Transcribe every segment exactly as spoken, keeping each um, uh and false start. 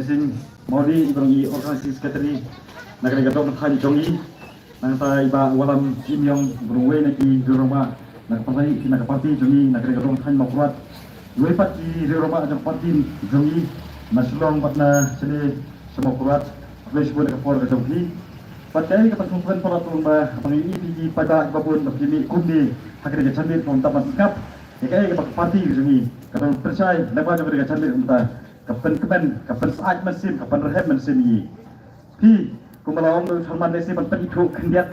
Sing Mawdi, i ba long i organizing secretary na kane ka dong thaiñ jong i. Nangta i Bah Wallam Jim Yong, i ba long uwei na ki riew rangbah na ka party, na ka party jong i na kane ka dong thaiñ Mawkyrwat. Uwei pat ki riew rangbah jong ka party jong i na Shillong bad na shane sha Mawkyrwat. Khublei shibun na ka por ka jong phi. Bad kaei kaba sngewkmen palat long ba haba ngi ïohi ïa ki paidbah kiba bun ba ki mih kumne ha kane ka janmiet, kumta ban sngap ïa kaei kaba ka party ka jong i ka don pynshai lyngba jong kane ka janmiet, kumta ka pynkmen, ka pynsyaid mynsiem, ka pynrhem mynsiem ïa ngi. Phi, kumba la ong u Tharman lehse ban pynithuh khyndiat,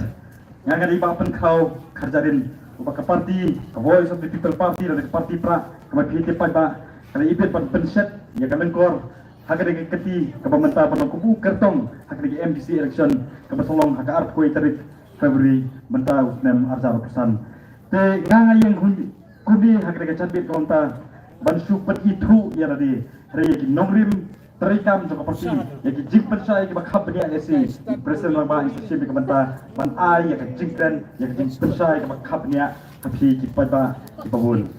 nga nga dei Bah Pynkhraw Kharjahrin, uba ka party, ka Voice of the People Party, lane ka party Prah, kaba phi tip paidbah, ka la ibit ban pynshet ïa ka lyngkor ha kane ka kti kaba mynta ba long kum u kyrtong ha kane ka M D C election kaba sa long ha ka arphew tarik February mynta u snem ar hajar arphew san. Te nga nga ïeng hun kumne ha kane ka janmiet kaba mynta ban shu pynithuh ïa lade, hynrei ïa ki nongrim treikam jong ka party, ïa ki jingpynshai kiba kham bniah, lehse i President Rangbah i sa shim ïa ka bynta ban ai ïa ka jingkren, ïa ka jingpynshai kaba kham bniah ha phi ki paidbah kiba bun.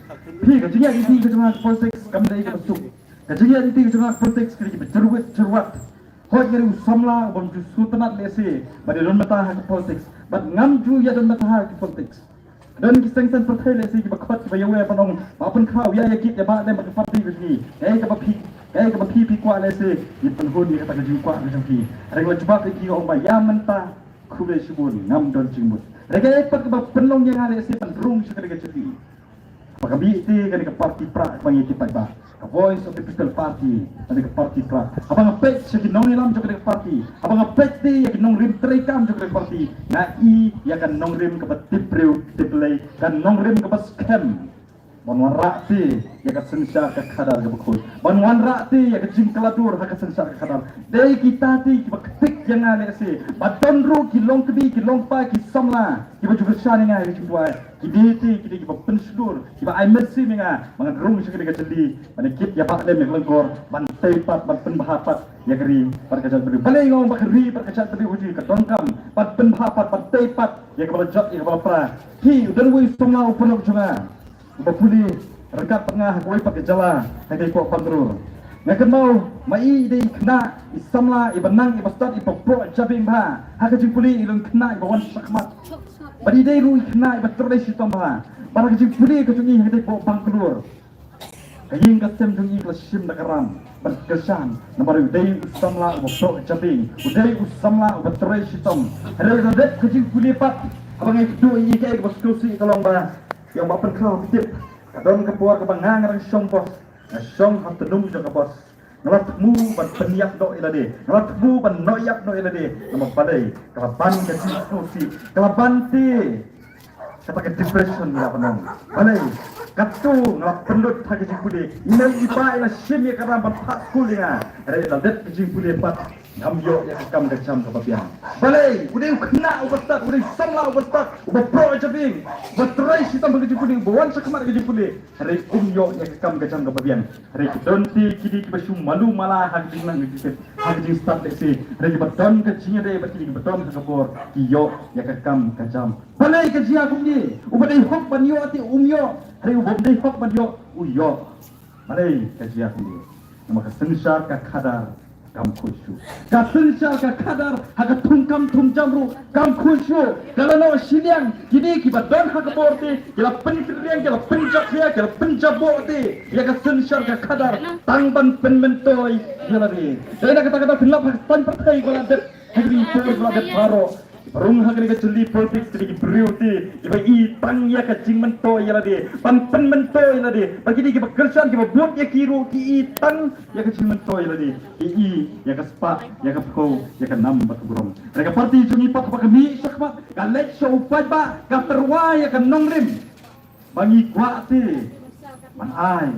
Phi, ka jingïaid lynti ka jong nga ha politics kam dei kaba suk. Ka jingïaid lynti ka jong nga ha politics ka dei kaba jyrwit jyrwat. Hooid, nga dei u samla u bym ju sngewtynnat lehse ba dei don mynta ha ka politics, bad ngam ju ïa don mynta ha ka politics. Don ki seng saiñ pyrthei lehse kiba khot kiba ïawer ban ong, Bah Pynkhraw, ïa ïa kit ïa Bah Lem bad ka party ka jong ngi. Kaei kaba phi, kaei kaba phi phi kwah lehse, ïa pynhun ïa kata ka jingkwah ka jong phi. Hynrei nga la jubab ïa ki, nga ong ba ïa mynta khublei shibun, ngam don jingmut. Hynrei kaei pat kaba pynlong ïa nga lehse ban rung sha kane ka jylliew, haba nga mih te kane ka party Prah kaba ngi ïa ki paidbah, ka Voice of the People Party, kane ka party Prah. Haba nga peit sha ki nongïalam jong kane ka party, haba nga peit te ïa ki nongrim treikam jong kane ka party, nga i ïa ka nongrim kaba tip briew tip Blei, ka nongrim kaba skhem ban wanrah te ïa ka synshar ka khadar kaba khuid, ban wanrah te ïa ka jingkylladur ha ka synshar ka khadar. Dei kita te kiba ktik ïa nga lehse, ba don ruh ki longkmie ki longkpa ki samla kiba ju kyrshan ïa nga ïa ka jingduwai. Kine te, kine kiba pynshlur, kiba ai mynsiem ïa nga ba ngan rung sha kane ka jylli ban ïa kit ïa Bah Lem ïa ka lyngkor, ban tei pat, ban pynbha pat ïa ka ri bad ka jaitbynriew. Balei nga ong ba ka ri bad ka jaitbynriew ka jong ngi ka donkam ban pynbha pat, ban tei pat ïa kaba la jot, ïa kaba la pra? Phi, u don uwei u samla u paralok jong nga uba pule ryngkat bad nga ha kawei pat ka jylla ha ka Ïakob Bangalore. Nga kynmaw ma i, i dei i khynnah i samla iba nang, iba stad, iba proh jabieng bha. Ha ka jingpule i long khynnah iba wan shakhmat. Bad i dei ruh i khynnah iba trei shitom bha. Bad ha ka jingpule ka jong i ha ka Ïakob Bangalore, ka ïing ka sem jong i ka la shim da ka ram bad ka kyrshan, namar u dei u samla uba proh jabieng, u dei u samla uba trei shitom. Hynrei la dep ka jingpule pat, haba nga ïakynduh ïa i, kaei kaba sngewsih ka long ba, ïa, Bah Pynkhraw, phi tip, ka don ka por kaba nga, nga dang shong bos, nga shong ha tnum jong ka bos. Nga la thmu ban pynïap noh ïa lade, nga la thmu ban noh ïap noh ïa lade. Namar balei? Ka la ban ka jingsngewsih, ka la ban te kata ka depression, nga la pynlong. Balei? Katto nga la pynlut ha ka jingpule. I mei i pa i la shim ïa ka ram ban phah skul ïa nga. Hynrei la dep ka jingpule pat, ngam ïoh ïa ka kam ka jam kaba biang. Balei? U dei u khynnah uba stad, u dei u samla uba stad, uba proh jabieng, uba trei shitom ha ka jingpule, uba wan shakhmat ha ka jingpule. Hynrei um ïoh ïa ka kam ka jam kaba biang. Hynrei ki don te kine kiba shu malu mala ha ka jingnang, ha ka jingstad lehse. Hynrei kiba don ka jingïadei bad kine kiba don ha ka bor ki ïoh ïa ka kam ka jam. Balei ka jia kumne? Uba dei hok ban ïoh te um ïoh. Hynrei uba ym dei hok ban ïoh u ïoh. Balei ka jia kumne? Namar ka synshar ka khadar kam khuid shuh. Ka synshar ka khadar ha ka thungkam thungjam ruh kam khuid shuh. Ka la noh shiliang. Kine kiba don ha ka bor te ki la pynkynriang, ki la pynjakhlia, ki la pynjaboh te ïa ka synshar ka khadar tang ban pynmyntoi ïa lade. Dei na kata ka daw phin lap ha ka saiñ pyrthei ba la dep, ha kine ki por ba la dep baroh. Rung ha kane ka jylli politics, kine ki briew te kiba i tang ïa ka jingmyntoi ïa lade, ban pynmyntoi ïa lade. Bad kine kiba kyrshan, kiba bud ïa ki ruh ki i tang ïa ka jingmyntoi ïa lade, ki i ïa ka spah, ïa ka phew, ïa ka nam bad ka burom. Hynrei ka party jong ngi pat haba ka mih shakhmat, ka leit sha u paidbah, ka tyrwa ïa ka nongrim ba ngi kwah te ban ai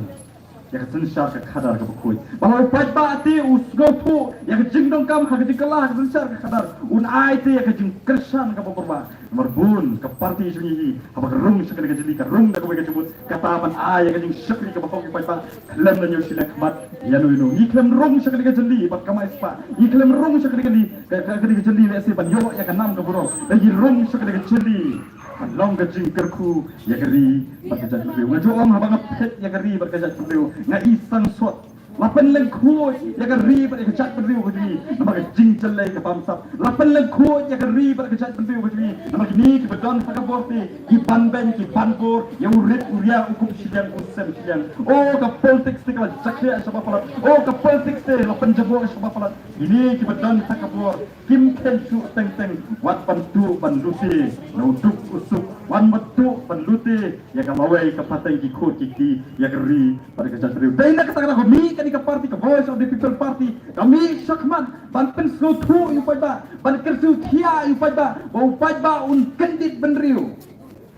ïa ka synshar ka khadar kaba khuid. Ba la u paidbah te u sngewthuh ïa ka jingdonkam ha ka jingkylla ha ka synshar ka khadar, un ai te ïa ka jingkyrshan kaba bor bha. Namar bun ka party jong ngi hi, haba ka rung sha kane ka jylli, ka rung da kawei ka jingmut, kata ban ai ïa ka jingshakri kaba hok ïa u paidbah. Khlem da ñiew shiliang khmat ïano ïano. Ngi khlem rung sha kane ka jylli bad kamai spah. Ngi khlem rung sha kane ka jylli, ka, ka, kane ka jylli lehse ban ïoh ïa ka nam ka burom. Hynrei ngi rung sha kane ka jylli ban long ka jingkyrkhu ïa ka ri bad ka jaitbynriew. Nga ju ong, haba nga peit ïa ka ri bad ka jaitbynriew, nga i sangsot. La pynlyngkhuh ïa ka ri bad ïa ka jaitbynriew ka jong ngi namar ka jingjyllei ka bamsap. La pynlyngkhuh ïa ka ri bad ka jaitbynriew ka jong ngi namar kine kiba don ha ka bor te, ki ban beiñ, ki ban bor ïa u rit u riang, u kup shiliang, u sem shiliang. O ka politics te ka la jakhlia sha ba palat. O ka politics te la pynjaboh sha ba palat. Kine kiba don ha ka bor kim kheiñ shuh teng teng wat ban tuh ban lute na u duk u suk, wat ban tuh ban lute ïa ka lawei ka pateng, ki khun ki kti, ïa ka ri bad ka jaitbynriew. Dei na kata ka daw ka mih kane ka party, ka Voice of the People Party, ka mih shakhmat ban pynsngewthuh ïa u paidbah, ban kyrsiew thiah ïa u paidbah ba u paidbah un kyndit bynriew.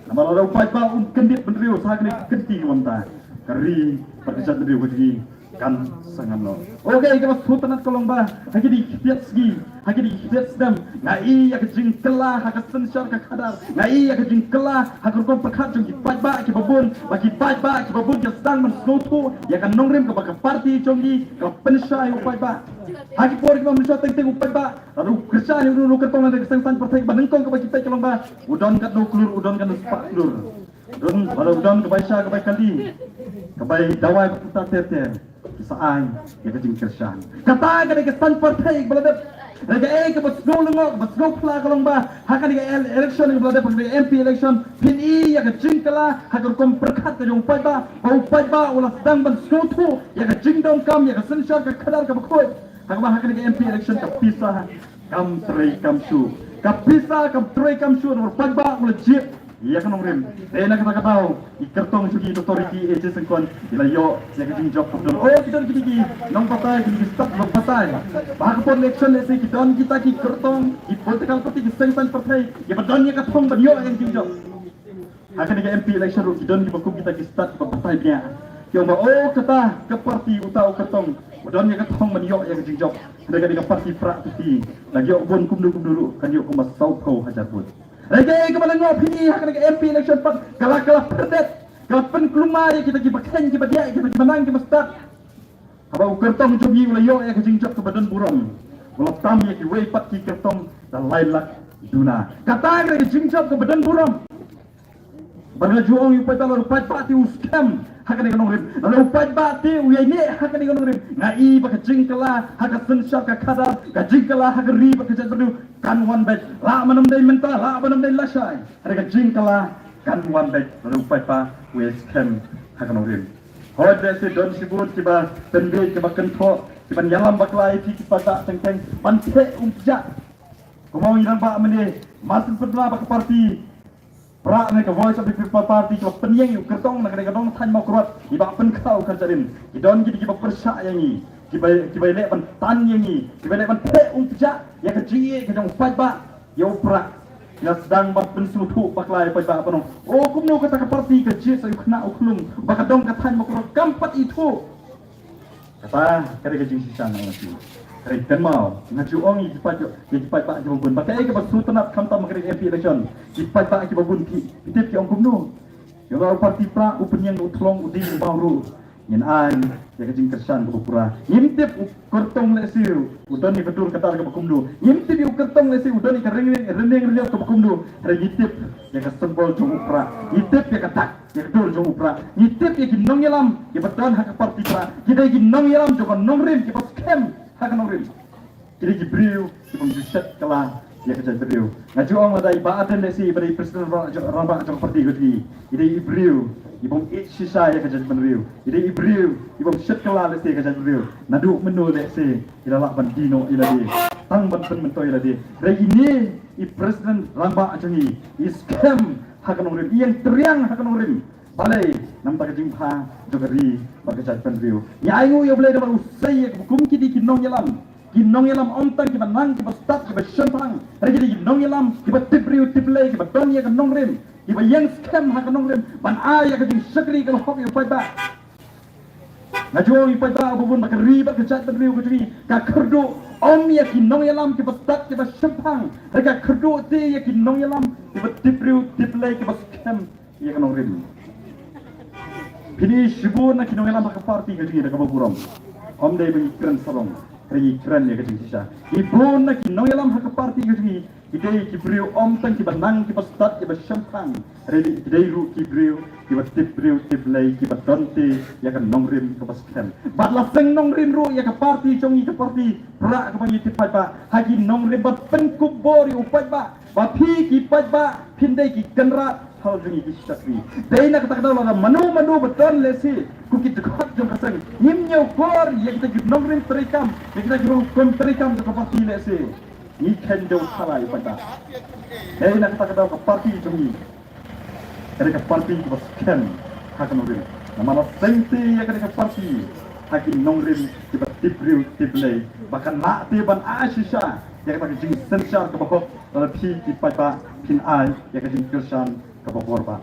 Namar lada u paidbah un kyndit bynriew sa kane ka kynti ka bynta, ka ri bad ka jaitbynriew ka jong ngi kan sa ngam noh. Okay, kaba sngewtynnat ka long ba ha kine ki khyndiat sngi, ha kine ki khyndiat snem, nga i ïa ka jingkylla ha ka synshar ka khadar, nga i ïa ka jingkylla ha ka rukom pyrkhat jong ki paidbah kiba bun, ba ki paidbah kiba bun ki sdang ban sngewthuh ïa ka nongrim kaba ka party jong ngi ka pynshai ïa u paidbah. Ha ki por kiba mynshwa teng teng u paidbah lada u kyrshan ïa u kyrtong lada ka seng saiñ pyrthei, ba nyngkong kaba ki peit ka long ba u don katno klur, u don katno spah klur. Don, lada u don ka bai sha, ka bai kali, ka bai dawai ba kata ter ter, ki sa ai ïa ka jingkyrshan. Kata ka dei ka saiñ pyrthei ba la dep. Re kaei kaba sngew lyngngoh, ba sngew phla ka long ba ha kane ka ele-, election kaba la dep, ha kane ka M P election, phin i ïa ka jingkylla ha ka rukom pyrkhat ka jong u paidbah, ba u paidbah u la sdang ban sngewthuh ïa ka jingdonkam, ïa ka synshar ka khadar kaba khuid. Ha kaba ha kane ka M P election ka pisa kam trei kam shuh. Ka pisa kam trei kam shuh namar u paidbah u la jied ïa ka nongrim. Te na kata ka daw i kyrtong jong ngi Doctor Ricky A J Syngkon i la ïoh ïa ka jingjop ka don. Oh, ki don kine ki nongbatai, kine ki stad nongbatai. Ba ha ka por election lehse ki don kita ki kyrtong, ki political party, ki seng saiñ pyrthei, kiba don ïa ka thong ban ïoh ïa ka jingjop. Ha kane ka M P election ruh ki don kiba kum kita ki stad kiba batai bniah. Ki ong ba, oh, kata ka party, uta u kyrtong u don ïa ka thong ban ïoh ïa ka jingjop. Hynrei kane ka party Prah Puthi la ïoh bun kumno kumno ruh kan ïoh kumba sawphew hajar vote. Hynrei kaei kaba lyngngoh phin i ha kane ka M P election pat, ka la, ka la pyrdet, ka la pynkulmar ïa kita kiba kheiñ kiba diah, ïa kita kiba nang kiba stad. Haba u kyrtong jong ngi u la ïoh ïa ka jingjop kaba don burom, u la tam ïa kiwei pat ki kyrtong da lai lak duna. Kata ka dei ka jingjop kaba don burom. Bad nga ju ong ïa u paidbah, lada u paidbah te u skhem ha kane ka nongrim, lada u paidbah te u ïaineh ha kane ka nongrim, nga i ba ka jingkylla ha ka synshar ka khadar, ka jingkylla ha ka ri bad ka jaitbynriew kan wan beit. Lah ban ym dei mynta, lah ban ym dei lashai, hynrei ka jingkylla kan wan beit lada u paidbah u ïaskhem ha ka nongrim. Hooid, lehse don shibun kiba pynbeit, kiba kynthoh, kiban ïalam bakla ïa phi ki paidbah teng teng ban theh umphniang. Kumba u rangbah mynne, mar syn pynbna ba ka party Prah ne ka Voice of the People Party ka la pynïeng ïa u kyrtong na kane ka dong thaiñ Mawkyrwat, i Bah Pynkhlaw Kharjahrin. Ki don kine kiba pyrshah ïa ngi, kiba, kiba ïaleh ban tan ïa ngi, kiba ïaleh ban theh umphniang ïa ka jingïeit ka jong u paidbah ïa u Prah. Nga sdang ban pynsngewthuh bakla ïa u paidbah ban ong, oh, kumno kata ka party ka jied sa ïa u khynnah u khyllung ba ka dong ka thaiñ Mawkyrwat kam pat ithuh. Kata ka dei ka jingshisha na nga shu. Ka dei kynmaw, nga ju ong ïa ki paid, ïa ki paidbah kiba bun ba kaei kaba sngewtynnat khamtam ha ka dei M P election. Ki paidbah kiba bun ki, ki tip ki ong kumno. Ïa u party Prah u pynïeng u thlong u ding u baw ruh, ngin ai ïa ka jingkyrshan kaba pura. Ngim tip u kyrtong lehse u don ïa ka dur ka dar kaba kumno. Ngim tip ïa u kyrtong lehse u don ïa ka ring, ring, ring, ring kaba kumno. Hynrei ngi tip ïa ka symbol jong u Prah. Ngi tip ïa ka dak, ïa ka dur jong u Prah. Ngi tip ïa ki nongïalam kiba don ha ka party Prah. Ki dei ki nongïalam jong ka nongrim, kiba skhem ha ka nongrim. Ki dei ki briew kibym ju shet kylla ïa ka jaitbynriew. Nga ju ong lada i Bah Ardent lehse iba dei president rangbah jong ka party ka jong ngi, i dei i briew ibym ïeit shisha ïa ka jaitbynriew. I dei i briew ibym shet kylla lehse ïa ka jaitbynriew. Naduh mynno lehse i la lah ban die noh ïa lade, tang ban pynmyntoi ïa lade. Hynrei ine i president rangbah jong ngi i skhem ha ka nongrim, i ïeng triang ha ka nongrim. Balei? Namar ka jingbha jong ka ri bad ka jaitbynriew. Ngi ainguh ïa U Blei namar u sei ïa kiba kum kine ki nongïalam. Ki nongïalam ym tang kiba nang, kiba stad, kiba shemphang. Hynrei ki dei ki nongïalam kiba tip briew tip Blei, kiba don ïa ka nongrim, kiba ïeng skhem ha ka nongrim ban ai ïa ka jingshakri ka la hok ïa u paidbah. Nga ju ong ïa u paidbah uba bun ba ka ri bad ka jaitbynriew ka jong ngi ka kyrduh ym ïa ki nongïalam kiba stad, kiba shemphang. Hynrei ka kyrduh te ïa ki nongïalam kiba tip briew tip Blei, kiba skhem ïa ka nongrim. Phi dei shibun na ki nongïalam ha ka party ka jong ngi da kaba burom. Ym dei ba ngi kren sarong. Hynrei ngi kren ïa ka jingshisha. Ki bun na ki nongïalam ha ka party ka jong ngi, ki dei ki briew ym tang kiba nang kiba stad kiba shemphang. Hynrei ki dei ruh ki briew kiba tip briew tip Blei, kiba don te ïa ka nongrim kaba skhem. Bad la seng nongrim ruh ïa ka party jong ngi, ka party Prah kaba ngi tip paidbah, ha ki nongrim ban pynkup bor ïa u paidbah. Ba phi ki paidbah phin dei ki kynrad halor jong ngi ki shakri. Dei na kata ka daw lada mano mano ba don lehse kum ki dkhot jong ka seng, ngim ñiewkor ïa kita ki nongrim treikam, ïa kita ki rukom treikam jong ka party lehse, ngi kheiñ dew thala ïa u paidbah. Dei na kata ka daw ka party jong ngi ka dei ka party kaba skhem ha ka nongrim. Namar la seng te ïa ka dei ka party ha ki nongrim kiba tip briew tip Blei, ba kan lah te ban ai shisha ïa kata ka jingsynshar kaba hok. Lada phi ki paidbah phin ai ïa ka jingkyrshan kaba borbah.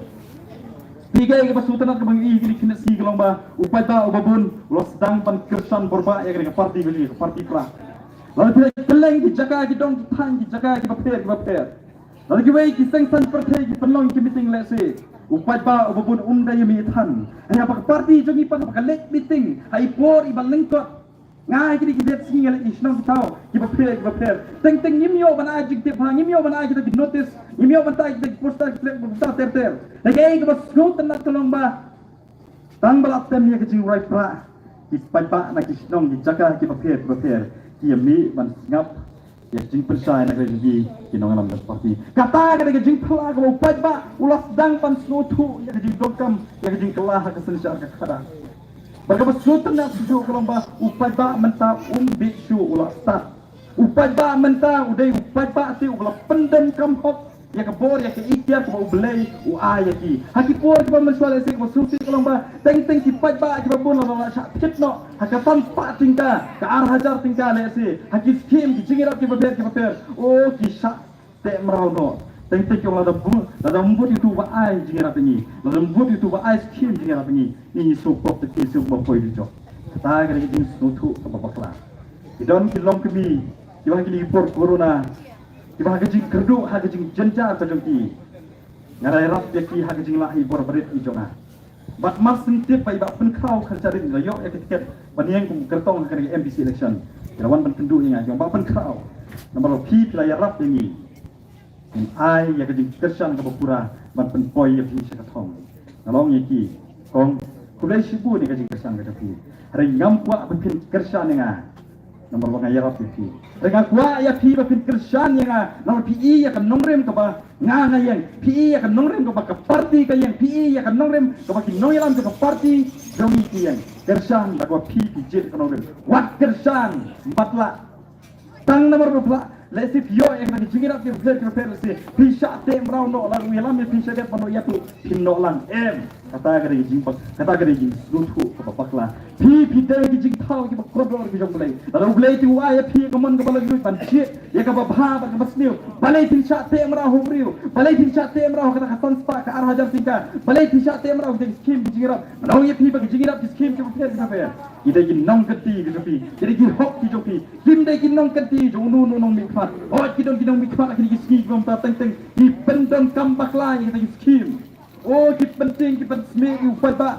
Phi, kaei kaba sngewtynnat kaba ngi ïohi kine ki sngi ka long ba u paidbah uba bun u la sdang ban kyrshan borbah ïa kane ka party, kane ka party Prah. Lada phi kylleng ki jaka, ki dong ki thaiñ, ki jaka kiba pher kiba pher, lada kiwei ki seng saiñ pyrthei ki pynlong ki meeting lehse, u paidbah uba bun um da ïa mih than. Hynrei ha ka party jong ngi pat, haba ka leit meeting ha i por iba lyngkot, nga ha kine ki dei sngi nga leit ki shnong ki thaw kiba pher kiba pher, teng teng ngim ïoh ban ai jingtip bha, ngim ïoh ban ai kita ki notice, ngim ïoh ban ai kita ki poster, ki flyer, ki poster ter ter. Hynrei kaei kaba sngewtynnat ka long ba tang ba la tem ïa ka jingrwai Prah, ki paidbah na ki shnong ki jaka kiba pher kiba pher ki ïa mih ban sngap ïa ka jingpynshai na ka jong ki, ki nongïalam ka party. Kata ka dei ka jingphylla kaba u paidbah u la sdang ban sngewthuh ïa ka jingdonkam, ïa ka jingkylla ha ka synshar ka khadar. Bad kaba sngewtynnat shuh ka long ba u paidbah mynta um bit shuh u la stad. U paidbah mynta u dei u paidbah te uba la pyndonkam hok ïa ka bor, ïa ka iktiar kaba U Blei u ai ïa ki. Ha ki por kiba mynshuwa lehse kaba sngewsih ka long ba teng teng ki paidbah kiba bun la, la shah thied noh ha ka san spah tyngka, ka ar hajar tyngka lehse, ha ki skim, ki jingïarap kiba pher kiba pher. O, ki shah teh mraw noh. Teng teng ki ong, lada bun, lada ym bud ïa utu ba ai jingïarap ïa ngi, lada ym bud ïa utu ba ai skim jingïarap ïa ngi, ngi sngewpop te ki sngewpop poi dujok. Kata ka dei ka jingsngewthuh kaba bakla. Ki don ki longkmie kiba ha kine ki por corona, kiba ha ka jingkyrduh, ha ka jingjynjar ka jong ki, nga la ïarap ïa ki ha ka jinglah i bor barit i jong nga. Bad mar shen tip ba i Bah Pynkhraw Kharjahrit la ïoh ïa ka tiket ban ïeng kum kyrtong ha kane ka M D C election, ki la wan ban kynduh ïa nga, ki ong, Bah Pynkhraw, namar ba phi, phi la ïarap ïa ngi, ngin ai ïa ka jingkyrshan kaba pura ban pynpoi ïa phi sha ka thong. Nga la ong ïa ki, kong, khublei shibun ïa ka jingkyrshan ka jong phi. Hynrei ngam kwah ba phin kyrshan ïa nga namar ba nga ïarap ïa phi. Hynrei nga kwah ïa phi ba phin kyrshan ïa nga namar phi i ïa ka nongrim kaba nga nga ïeng, phi i ïa ka nongrim kaba ka party ka ïeng, phi i ïa ka nongrim kaba ki nongïalam jong ka party jong ngi ki ïeng. Kyrshan da kaba phi phi jied ïa ka nongrim. Wat kyrshan bad la tang namar ba phi la, lehse phi ïoh ïa ka jingïarap kiba pher kiba pher, lehse phi shah teh mraw noh, la ruh ïalam ïa phi sha dep ba noh ïathuh, phim noh lang. Em, kata ka dei ka jingbak, kata ka dei ka jingsngewthuh kaba bakla. Phi, phi dei ki jingthaw kiba kordor ki jong U Blei. Lada U Blei te u ai ïa phi ka mon kaba laitluid ban jied ïa kaba bha bad kaba sniew, balei phin shah teh mraw ha u briew? Balei phin shah teh mraw ha kata ka san spah, ka ar hajar tyngka? Balei phin shah teh mraw ha ki skim, ki jingïarap? Nga ong ïa phi ba ki jingïarap, ki skim kiba pher kiba pher, ki dei ki nongkynti ki jong phi, ki dei ki hok ki jong phi. Kim dei ki nongkynti jong uno uno u nongmihkhmat. Hooid, ki don ki nongmihkhmat ha kine ki sngi kiba mynta, teng teng ki pyndonkam bakla ïa kita ki skim. O, ki pyntieng, ki pynsmih ïa u paidbah.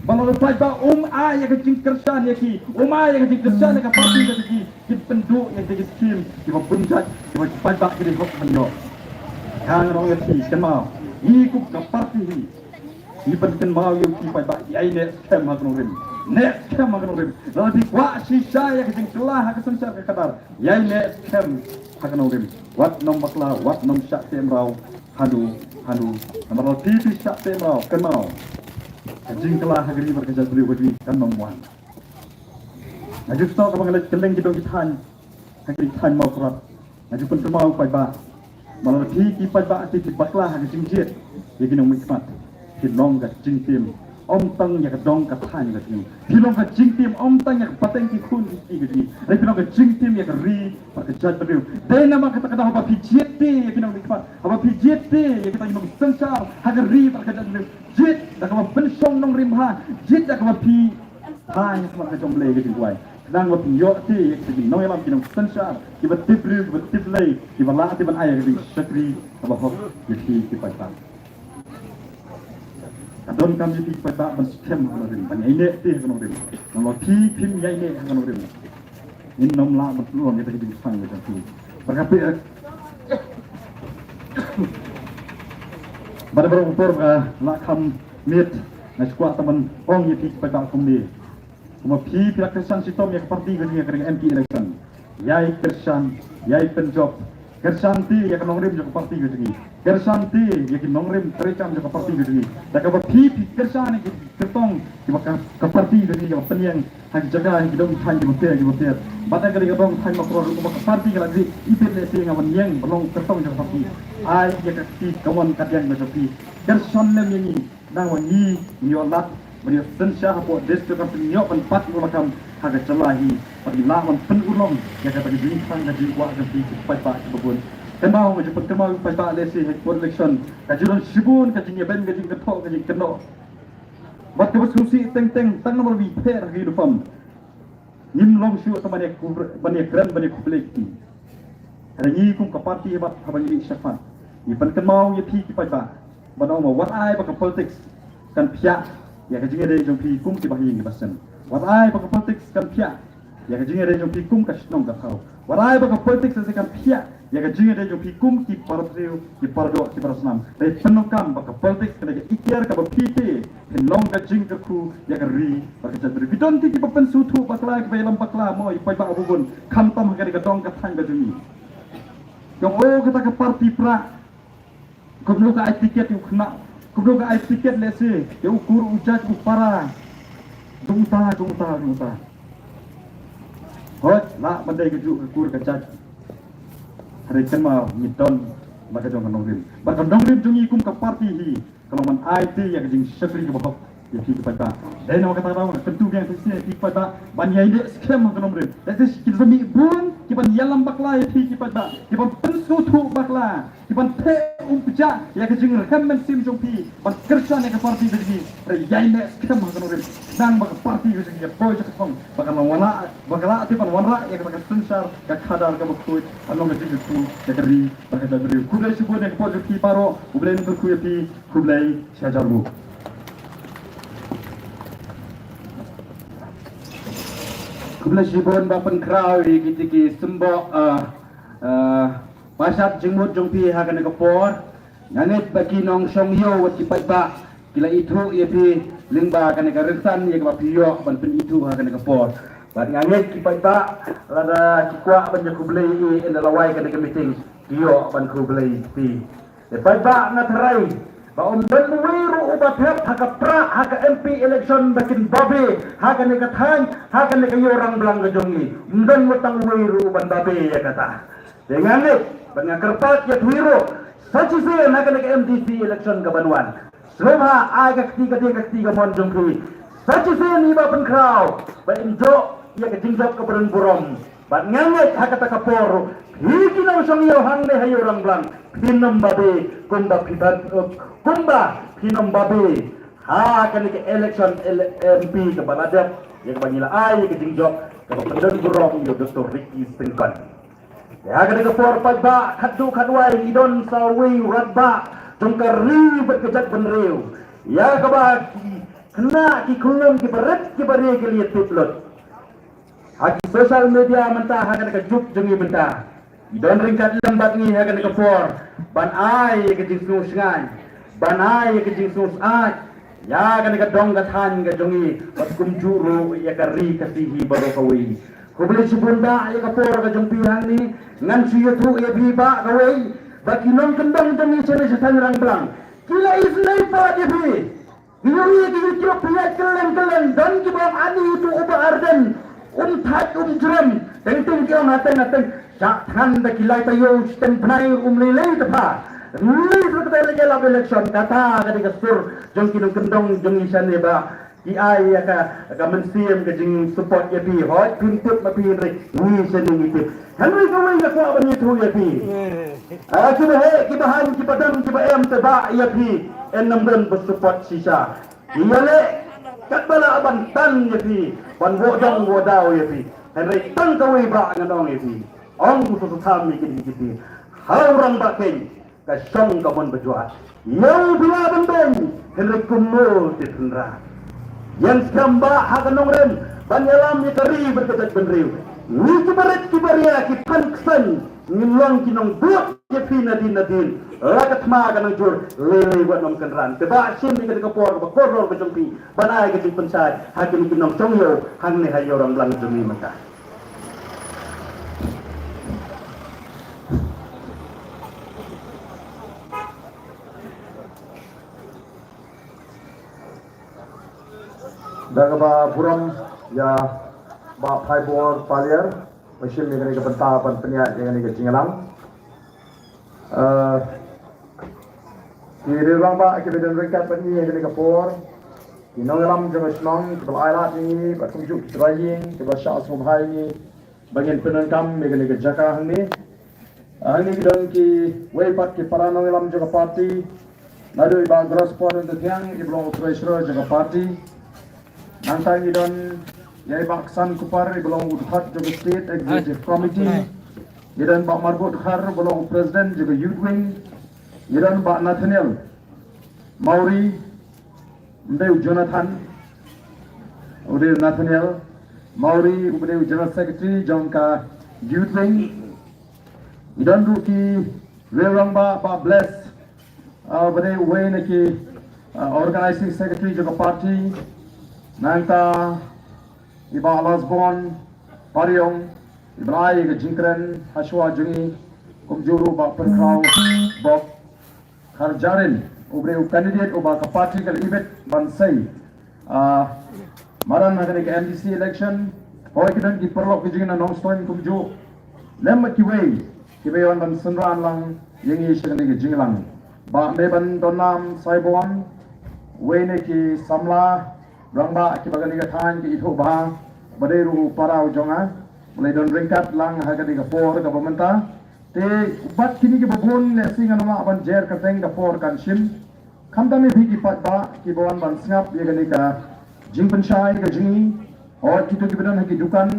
Ba lada u paidbah um ai ïa ka jingkyrshan ïa ki, um ai ïa ka jingkyrshan ïa ka party ka jong ki, kin pynduh ïa kita ki skim kiba bun jait kiba u paidbah ki dei hok ban ïoh. Nga ong ïa phi, kynmaw, ngi kum ka party hi, ngi pynkynmaw ïa u paidbah, ïai neh skhem ha ka nongrim. Neh skhem ha ka nongrim. Lada phi kwah shisha ïa ka jingkylla ha ka synshar ka khadar, ïai neh skhem ha ka nongrim. Wat nym bakla, wat nym shah teh mraw hano hano. Namar lada phi, phi shah teh mraw, kynmaw, ka jingkylla ha ka ri bad ka jaitbynriew ka jong ngi kan nym wan. Nga ju snoh kaba nga leit kylleng ki dong ki thaiñ ha ki thaiñ Mawkyrwat. Nga ju pynkynmaw ïa u paidbah, ma lada phi ki paidbah te phi bakla ha ka jingjied ïa ki nongmihkhmat, phi long ka jingtim ym tang ïa ka dong ka thaiñ ka jong ngi. Phi long ka jingtim ym tang ïa ka pateng ki khun ki kti ka jong ngi, hynrei phi long ka jingtim ïa ka ri bad ka jaitbynriew. Dei namar kata ka daw haba phi jied te ïa ki nongmihkhmat, haba phi jied te ïa kita ki nongsynshar ha ka ri bad ka jaitbynriew, jied da kaba pynshong nongrim bha, jied da kaba phi Hai, ha khmat ka jong U Blei ka jingduwai. Khnang ba phin ïoh te ïa kita ki nongïalam, ki nongsynshar kiba tip briew, kiba tip Blei, kiba lah te ban ai ïa ka jingshakri kaba hok ïa phi ki paidbah. Ka donkam ïa phi ki paidbah ban skhem ha ka nongrim, ban ïaineh te ha ka nongrim. Namar phi phim ïaineh ha ka nongrim, Ngin ym lah ban pynurlong ïa ka jingkyrsan ka jong phi. Bad ka phi, bad baroh por ba la kham miet, nga sngewkwah tang ban ong ïa phi paidbah kumne. Kumba phi, phi la kyrshan shitom ïa ka party ka jong ngi ha ka M P election. Ïai kyrshan, ïai pynjop. Kyrshan te ïa ka nongrim jong ka party ka jong ngi. Kyrshan te ïa ki nongrim treikam jong ka party ka jong ngi. Da kaba phi, phi kyrshan ïa ki kyrtong kiba ka, ka party ka jong ngi ka pynïeng ha ki jaka, ha ki dong ki thaiñ kiba pher kiba pher. Bad ha kane ka dong thaiñ Mawkyrwat ruh kumba ka party ka la dei, i pynlong te nga ban ïeng ban long kyrtong jong ka party. Ai ïa ka kti kamon kadiang ka jong phi. Kyrshan lem ïa ngi. Nang ba ngi ngi ïoh lad ban ïoh synshar hapoh district, kan pynïoh ban bat ïa u lakam ha ka jylla hi. Bad ngi lah ban pynurlong ïa kata ka jingthrang ka jingkwah jong phi ki paidbah kiba bun. Kynmaw, nga ju pynkynmaw ïa u paidbah lehse ha ka por election ka ju don shibun ka jingïabeiñ, ka jingkynthoh, ka jingkynnoh. Bad kaba sngewsih teng teng tang namar ba phi pher ha ka uniform. Ngim long shuh tang ban ïa kren, ban ïa khublei ïa ki. Hynrei ngi kum ka party, haba, haba ngi ïa shafat, ngi pynkynmaw ïa phi ki paidbah ban ong ba wat ai ba ka politics kan phiah ïa ka jingïadei jong phi kum ki bahaïing ki basem. Wat ai ba ka politics kan phiah ïa ka jingïadei jong phi kum ka shnong ka thaw. Wat ai ba ka politics kan phiah ïa ka jingïadei jong phi kum ki para briew, ki para doh, ki para snam. Dei pyndonkam ba ka politics ka dei ka ikhtiar kaba phi te phin long ka jingkyrkhu ïa ka ri bad ka jaitbynriew. Ki don te kiba pynsngewthuh bakla, kiba ïalam bakla mo ïa paidbah ba bun, khamtam ha kane ka dong ka thaiñ ka jong ngi. Ki ong, oh, kata ka party prah. Kumno ka ai tiket ïa u khynnah, kumno ka ai tiket lehse ïa u kur u jait u para. Jong uta, jong uta, jong uta. Hooid, lah ban dei kajuh ka kur ka jait. Hynrei kynmaw, ngi don la ka jong ka nongrim. Bad ka nongrim jong ngi kum ka party hi ka long ban ai te ïa ka jingshakri kaba hok ïa phi ki paidbah. Dei na kata ka daw nga kyntu biang shisien ïa phi ki paidbah ban ïai leh skhem ha ka nongrim. Lehse ki sa mih bun kiban ïalam bakla ïa phi ki paidbah, kiban pynsngewthuh bakla, kiban theh umphniang ïa ka jingrhem mynsiem jong phi ban kyrshan ïa ka party ka jong ngi. Hynrei ïai leh skhem ha ka nongrim, khnang ba ka party ka jong ngi kan poi sha ka thong, ba kan long wanrah, ba kan lah te ban wanrah ïa ka, ka synshar, ka khadar kaba khuid, ban long ka jingkyrkhu ïa ka ri bad ka jaitbynriew. Khublei shibun ïa ka por jong phi baroh, U Blei un kyrkhu ïa phi. Khublei shi hajar nguh. Khublei shibun Bah Pynkhraw ïa kita ki symboh, ah, ah, pashat jingmut jong phi ha kane ka por. Nga ngeit ba ki nongshong ïew bad ki paidbah ki la ithuh ïa phi lyngba kane ka rynsan ïa kaba phi ïoh ban pynithuh ha kane ka por. Bad nga ngeit ki paidbah lada ki kwah ban ïa khublei ïa phi ynda la wai kane ka meeting, ki ïoh ban khublei ïa phi. Te paidbah, nga tharai ba ym don uwei ruh uba thep ha ka prah ha ka M P election ba kin babe ha kane ka thaiñ, ha kane ka ïew rangblang ka jong ngi. Ym don tang uwei ruh uban babe ïa kata. Te nga ngeit bad nga kyrpad ïa phi ruh, sa shisien ha kane ka M D C election kaban wan, sngewbha ai ka kti kadiang, ka kti kamon jong phi. Sa shisien ïa i Bah Pynkhraw ba in ïoh ïa ka jingjop kaba don burom. Bad nga ngeit ha kata ka por ruh, phi ki nongshong ïew hangne ha ïew rangblang, phin ym babe kumba phi ban, kumba phin ym babe ha kane ka election ele-, M P kaba la dep, ïa kaba ngi la ai ïa ka jingjop kaba pyndon burom ïa u Doctor Ricky Syngkon. Ïa kane ka por paidbah, khatduh khatwai ngi don sa uwei u rangbah jong ka ri bad ka jaitbynriew, ïa kaba ki khynnah ki khyllung, ki barit ki barie ki la ïatip lut. Ha ki social media mynta ha kane ka juk jong ngi mynta, ki don ryngkat lem bad ngi ha kane ka por ban ai ïa ka jingsngewsynei, ban ai ïa ka jingsngewsynei ïa kane ka dong ka thaiñ ka jong ngi, bad kumjuh ruh ïa ka ri Khasi hi baroh kawei. Khublei shibun Bah ïa ka por ka jong phi hangne. Ngan shu ïathuh ïa phi Bah kawei, ba ki nongkyndong jong ngi shane sha thaiñ Rangblang ki la isynei pat ïa phi. Ngi ïohi ïa ki YouTube phi ïaid kylleng kylleng, don kiba ong ani uto u Bah Ardent um thait um jrem, teng teng ki ong hateng hateng, shah thngan da ki lai taïew shiteng bnai um lei lei tbha. Lei sa kata lei ïalap election, kata ka dei ka sur jong ki nongkyndong jong ngi shane ba ki ai ïa ka, ka mynsiem ka jingsupport ïa phi. Hooid phim tip ma phi, hynrei ngi shane ngi tip. Hynrei kawei nga kwah ban ïathuh ïa phi. Ah, kiba heh, kiba haiñ, kiba dem, kiba em te Bah ïa phi, yn ym don ba support shisha. Ki ïaleh katba lah ban tan ïa phi, ban wad dong wad daw ïa phi. Hynrei tang kawei Bah ngan ong ïa phi. Ong u Soso Tham ïa kine ki kti. Ha u Rangbah Keiñ ka shong ka mon ba jwat. Ïa u phi lah ban beiñ, hynrei kumno te tynrai. Ïeng skhem Bah ha ka nongrim ban ïalam ïa ka ri bad ka jaitbynriew. Ngi ki barit ki baria ki phan ksan ngin long ki nongbud ïa phi nadien nadien. La ka thma ka nang jur lei lei wat nym kynran. Te Bah shim ïa kane ka por kaba kordor ka jong phi ban ai ka jingpynshai ha kine ki nongshong ïew hangne ha ïew Ramblang jong ngi mynta. Da kaba burom ïa Bah Phaibor Paliar ba shim ïa kane ka bynta ban pynïaid ïa kane ka jingïalang. Eh, ki riew rangbah kiba don ryngkat bad ngi ïa kane ka por, ki nongïalam jong ka shnong kiba la ailad ïa ngi bad kumjuh ki trai ïing kiba shah sngewbha ïa ngi ba ngin pyndonkam ïa kane ka jaka hangne. Hangne ki don kiwei pat ki para nongïalam jong ka party. Naduh i Bah Grosbor Nongthiang iba long u treasurer jong ka party. Nangta ngi don ïa i Bah Ksan Kupar iba long u dkhot jong ka State Executive Committee. Ngi don Bah Marbud Dkhar iba long u president jong ka Youth Wing. Ngi don Bah Nathaniel Mawrie, uba dei u Jonathan, uba dei u Nathaniel Mawrie, uba dei u General Secretary jong ka Youth Wing. Ngi don ruh ki riew rangbah, Bah Bless, uh, uba dei uwei na ki, uh, Organizing Secretary jong ka party. Nangta i Bah Lasbon Pariong iba la ai ka jingkren ha shuwa jong ngi, kumjuh ruh Bah Pynkhraw Bok Kharjahrin, uba dei u candidate uba ka party ka la ibit ban sei, ah, madan ha kane ka M D C election. Hooid ki don ki paralok ki jong ngi na Nongstoiñ kumjuh, lem bad kiwei kiba ïa wan ban synran lang ïa ngi sha kane ka jingïalang. Bah Meban Donnam Saibon, uwei na ki samla rangbah kiba kane ka thaiñ ka ithuh bha, ba dei ruh u para u jong nga, ba la don ryngkat lang ha kane ka por kaba mynta. Te bad kine kiba bun, lehse ngan ym lah ban jer kyrteng, ka por kan shim. Khamtam ïa phi ki paidbah kiba wan ban sngap ïa kane ka jingpynshai ka jong ngi, hooid kito kiba don ha ki dukan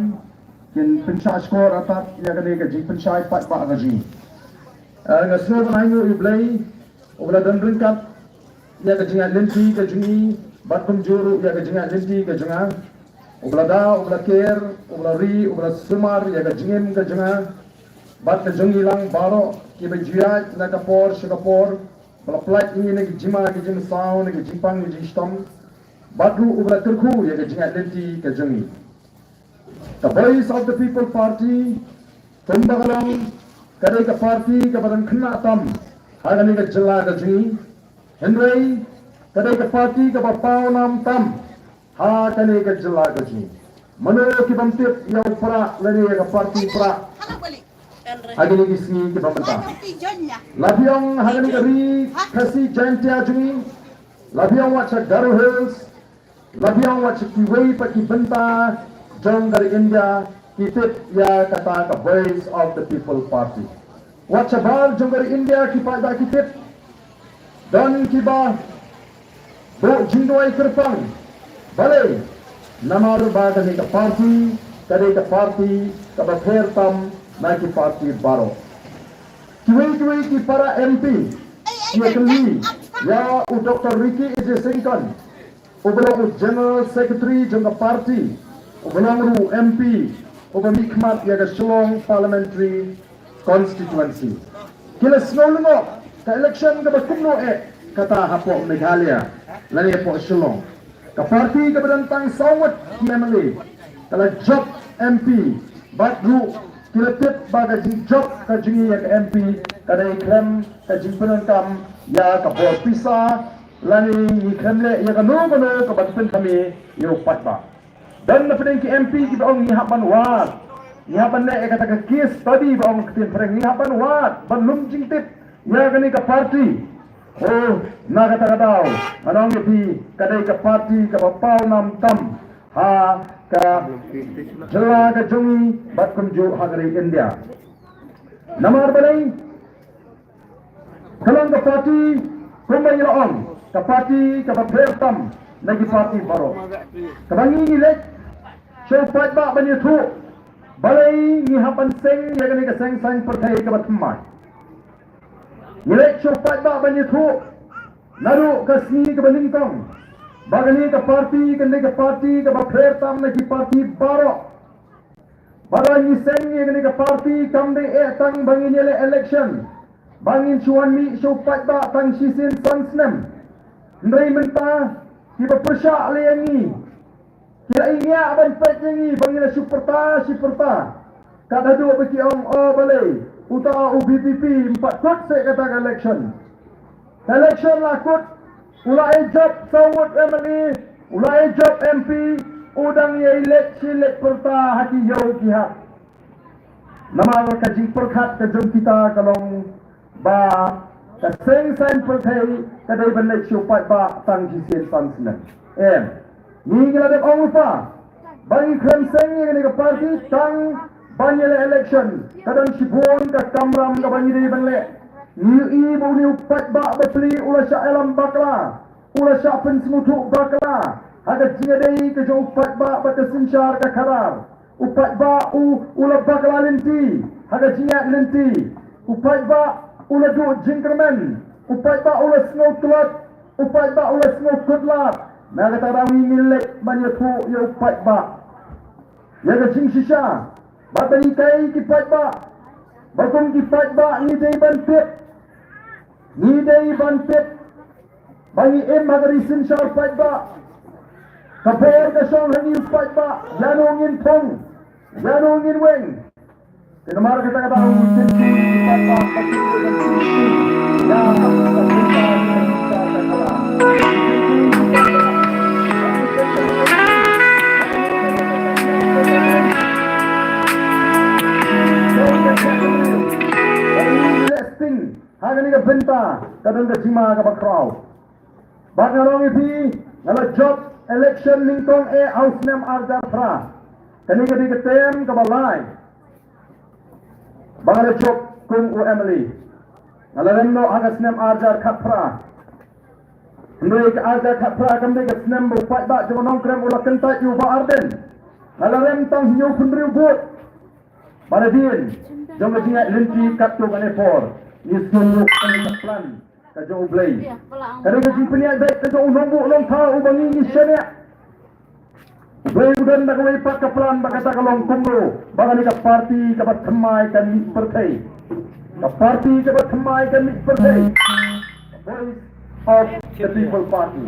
kin pynshah shkor artat ïa kane ka jingpynshai paidbah ka jong ngi. Eh, nga sngewbha ban ai nguh ïa U Blei uba la don ryngkat ïa ka jingïaid lynti ka jong ngi bad kumjuh ruh ïa ka jingïaid lynti ka jong nga. Uba la da, uba la ker, uba la ri, uba la sumar ïa ka jingim ka jong nga bad ka jong ngi lang baroh kiba ju ïaid na ka por sha ka por, ba la pyllait ïa ngi na ki jingma ki jingsaw, na ki jingpang ki jingshitom, bad ruh uba la kyrkhu ïa ka jingïaid lynti ka jong ngi. Ka Voice of the People Party, kumba ka long, ka dei ka party kaba don khynnah tam ha kane ka jylla ka jong ngi. Hynrei ka dei ka party kaba paw nam tam ha kane ka jylla ka jong ngi. Mano ki bym tip ïa u Prah lane ïa ka party Prah ha kine ki sngi kiba mynta? La phi ong ha kane ka ri Khasi Jaintia jong ngi, la phi ong wat sha Garo Hills, la phi ong wat sha kiwei pat ki bynta jong ka ri India ki tip ïa kata ka Voice of the People Party. Wat shabar jong ka ri India ki paidbah ki tip. Don kiba buh jingduwai kyrpang. Balei? Namar ba kane ka party ka dei ka party kaba pher tam na ki party baroh. Kiwei kiwei ki para M P ki ïa kylli ïa u Doctor Ricky A J Syngkon, uba long u General Secretary jong ka party, uba long ruh u M P uba mihkhmat ïa ka Shillong Parliamentary Constituency. Ki la sngew lyngngoh ka election kaba kumno eh kata hapoh Meghalaya lane hapoh Shillong. Ka party kaba don tang saw ngut ki M L A ka la jop M P, bad ruh ki la tip ba ka jingjop ka jong ngi ïa ka M P ka dei khlem ka jingpyndonkam ïa ka bor pisa, lane ngi khlem leh ïa kano kano kaban pynkhame ïa u paidbah. Don na pdeng ki M P kiba ong ngi hap ban wad, ngi hap ban leh ïa kata ka case study ba ong ka ktien phareng, ngi hap ban wad ban lum jingtip ïa kane ka party. Oh, na kata ka daw ngan ong ïa phi, ka dei ka party kaba paw nam tam ha ka jylla ka jong ngi bad kumjuh ha ka ri India. Namar balei? Ka long ka party, kumba ngi la ong, ka party kaba pher tam na ki party baroh. Kaba ngi ngi leit sha u paidbah ban ïathuh balei ngi hap ban seng ïa kane ka seng saiñ pyrthei kaba thymmai. Ngi leit sha u paidbah ban ïathuh naduh ka sngi kaba nyngkong ba kane ka party ka dei ka party kaba pher tam na ki party baroh. Ba la ngi seng ïa kane ka party kam dei eh tang ba ngin ïaleh election, ba ngin shu wan mih sha u paidbah tang shisien san snem. Hynrei mynta kiba pyrshah lei ïa ngi, ki la ïa ban peit ïa ngi ba ngi la shu pyrta shi pyrta. Kat haduh ba ki ong, o balei uta u VPP ym pat kut seh kata ka election. Election la kut, u la ïa jop saw ngut MLA, u la ïa jop MP, u dang ïa leit shi leit pyrta ha ki ïew ki hat. Namar ka jingpyrkhat ka jong kita ka long ba ka seng saiñ pyrthei ka dei ban leit sha u paidbah tang shisien san snem. Em. Ngi ngi la dep ong lypa ba ngi khlem seng ïa kane ka party tang ban ïaleh election. Ka don shibun ka kamram kaba ngi dei ban leh. Ngi ïohi ba une u paidbah bapli u la shah ïalam bakla, u la shah pynsngewthuh bakla ha ka jingïadei ka jong u paidbah bad ka synshar ka khadar. U paidbah u, u la bakla lynti ha ka jingïaid lynti. U paidbah u la duh jingkyrmen. U paidbah u la sngew tlot. U paidbah u la sngew kut lad. Na kata ka daw ngi leit ban ïathuh ïa u paidbah ïa ka jingshisha. Bad ban hikai ki paidbah ba kum ki paidbah ngi dei ban tip. Ngi dei ban tip ba ngi im ha ka ri synshar paidbah. Ka bor ka shong ha ngi u paidbah, ïano ngin thung, ïano ngin weng. Te namar kata ka daw ngi kyntu ïa ki paidbah ba kin ïa ka synshar ka khadar. Ngi leh sting ha kane ka bynta ka don ka jingma kaba khraw. Bad nga ong ïa phi, nga la jop election nyngkong eh ha u snem ar hajar phra. Kane ka dei ka term kaba lai ba nga la jop kum u MLA. Nga la rem noh ha ka snem ar hajar khatphra. Hynrei ka ar hajar khatphra kam dei ka snem ba u paidbah jong u Nongkrem u la kyntait ïa u Bah Ardent. Nga la rem tang hynñiew phew hynriew vote. Ba hadien jong ka jingïaid lynti katto katne por, ngi sngewthuh ka plan ka jong U Blei. Ka dei ka jingpynïaid beit ka jong u nongbuh nongthaw uba ngi ngi shaniah. U Blei u don da kawei pat ka plan, ba kata ka long kumno ba kane ka party kaba thymmai kan mih pyrthei. Ka party kaba thymmai kan mih pyrthei. Voice of the People Party.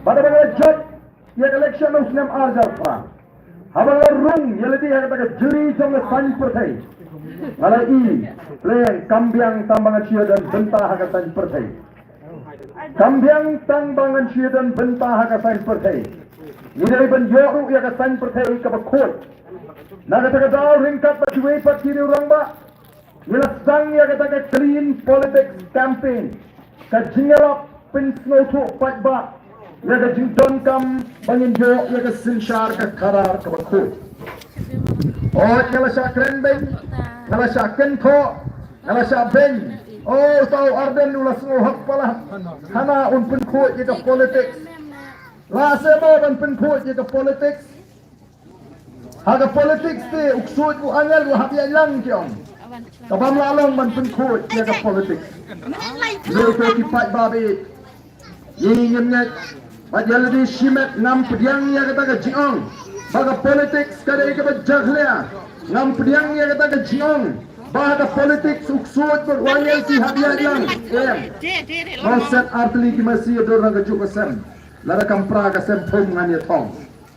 Ba da ba nga jop ïa ka election u snem ar hajar phra, haba nga la rung ïa lade ha kata ka jylli jong ka saiñ pyrthei, nga la i, pleng, kam biang tang ba ngan shu ïa don bynta ha ka saiñ pyrthei. Kam biang tang ba ngan shu ïa don bynta ha ka saiñ pyrthei. Ngi dei ban ïoh ruh ïa ka saiñ pyrthei kaba khuid. Na kata ka daw ryngkat bad kiwei pat ki riew rangbah, ngi la sdang ïa kata ka clean politics campaign, ka jingïalap pynsngewthuh paidbah ïa ka jingdonkam ba ngin ïoh ïa ka synshar ka khadar kaba khuid. O, nga la shah kren beiñ, nga la shah kynthoh, nga la shah beiñ. O, uta u Ardent u la sngew hok palat. Hana un pynkhuid ïa ka politics. Lah seh mo ban pynkhuid ïa ka politics. Ha ka politics te u ksuid u angel u hap ïaid lang, ki ong. Ka bym lah long ban pynkhuid ïa ka politics. Ngi ko ki paidbah ba ïeit, ngi ngim ngeit. Bad ïa lade shimet ngam pdiang ïa kata ka jingong ba ka politics ka dei kaba jakhlia. Ngam pdiang ïa kata ka jingong ba ha ka politics u ksuid bad u angel ki hap ïaid lang. Em. Ba set artylli ki masi ïa dur na kajuh ka sem. Lada kam pra ka sem thum ngan ïa thong.